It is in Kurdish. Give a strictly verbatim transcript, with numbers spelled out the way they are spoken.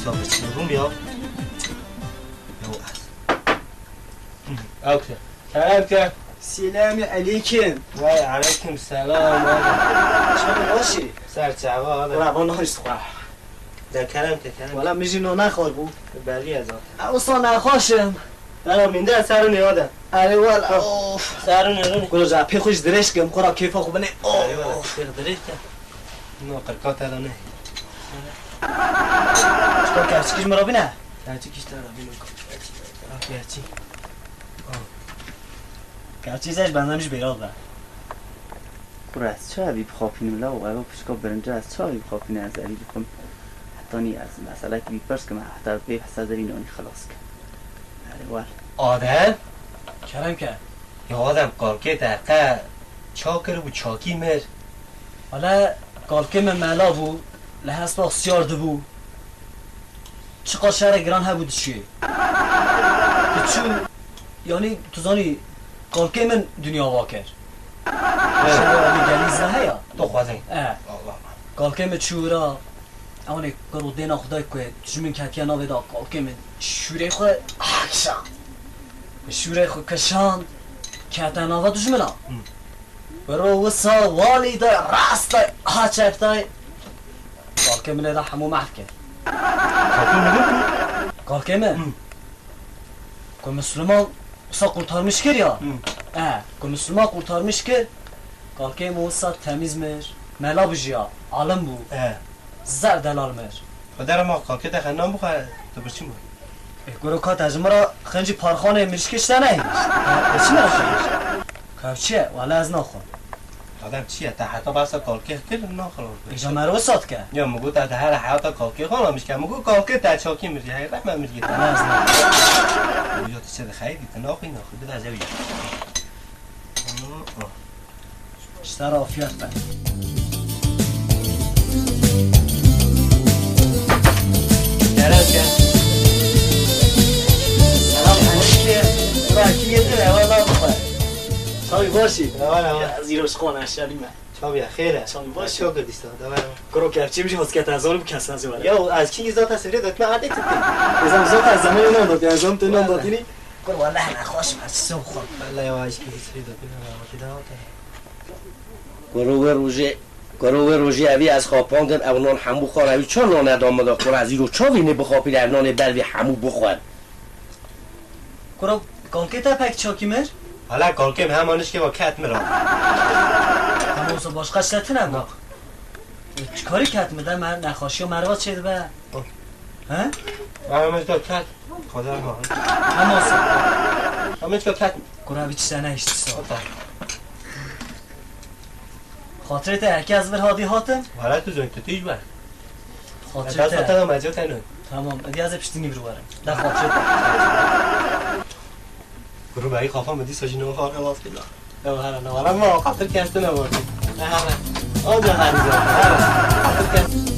Bak, çi durum ya? Ya, ew ke. Kerem ke. Selamü aleyküm. Vay, aleyküm selam, vay. Çawa başî? Ser çava, abi. Wala, van nahişt xwe. De kerem ke, kerem. Wala, min jî no nexwar bû. Belî ye zaten. E, wisa nexweş im. Bera min de ser û nêwa de. Erê wala, of. Ser û nêwa. Kuro ja pê xwe ji dirêj kim, xwe ra kêfa xwe binê. Erê wala, of. Pê dirêj ke. No, qirka te de ne. Çika kerçikî ji min re bîne? Kerçikî ji te re bîne. Kerçî. Kerçî zej benden ji bêra be. Kura ez çavî bixapînim la û ev pişka birinca ez çavî bixapînim ez evî bixwim. Hetanî ez meselekî bî pirs kim heta pê hesa zevî nanî xilas kim. Erê wal. Adem? Kerem ke. Ya Adem, kalkê te qe ça kir û çakî mir? Hele kalkê min mela bû, li hesta siyar dibû. Çiqas şerê giran hebû diçûyê. Diçû, yanî tu zanî kalkê min dinya va kir. Evet. Şerê alî gelî zî heye. Tu xwezin. E. Allah. Kalkê min çû wira, ewanê kuro dêna xwe dayê ku tu ji min ketiye navê da kalkê min şûrê xwe kişand. Şûrê xwe kişand, kete nava dijmina. Hı. Wero wisa walî day, rast day, ha çep day. Kalkê min lê da hemû mehf kir. Kalkê min? Kalkê min? Hı. Ku Müslüman wisa kurtarmış kir ya. Hı. E, ku Müslüman kurtarmış kir. Kalkê min wisa temiz mir. Mela bijiya, alim bû. E. Zer delal mir. Xwedê re ma kalkê te xenan bixwe, tu birçî bû. E, kuro ka te ji min re xencî parxanê mirişkê ji te nehêşt. E, çi nehêşt? Kevçiye, wala ez naxwim. Adem çi ye? Te heta behsa kalkê kir, naxwim. Îja merve sat ke. Ya, min got, te here heyata kalkê xwe namiş ke. Min got, kalkê te çakî mirî, hey, rehme mirî. Wala ez naxwim. Ya, tu çi dixeyî, tu naxwî, naxwî. Bide ez ew ye. Ji te re afiyet be. Kerem ke. Selam aleyküm. Bura kim getir? Ewa lan bu. Çavî başî. Ewa lan. Ya, zîro şixwan eşelî me. Çavî ya, xêr e. Çavî başî. Çok Kurdistan. Devam. Kuro kevçim jî hosket ez zanim kes ez were. Ya, ez kî zaten sivri dotme erdê titti. Ez em zaten zamanı nan dot, yani zam te nan dot, yani. Kur, wallahî nexweş im, ez çi bixwim. Wallahî ya, ez kî sivri dotme, ya, ki daha. Kuro wê rojê, kuro wê rojê evî ez xapandin, ew nan hemû xwar, evî çar nan neda min da, kuro ez îro çavî nê bixapîne, ev nanê ber vê hemû bixwin. Kuro, kalkê te pek çakî mir? Hala kalkê min hema nişkê ve ket mir ha. Hema wisa başqa tişte tune bû? Na. Çi karî ket mir de me, nexweşiya merva çêdibe. He? Hema nişkê ket. Xwedê ma. Hema wisa. Hema nişkê ket. Kuro, evî tişte nehişt sa. Xwedê. Xatirê te, her kes vir hadî hatin? Wala tu zon tu tîj be. Xatirê te. Dest te mecê te nû. Tamam, edi ez ê piştînî vir werim. De xatirê te. Kuru beyî kafa mı dîsa jî nava xalqe laf kila. Ya here, ne wala ma xatir kes tu ne var. Ne here. O da her zaman. Here. Xatir kes.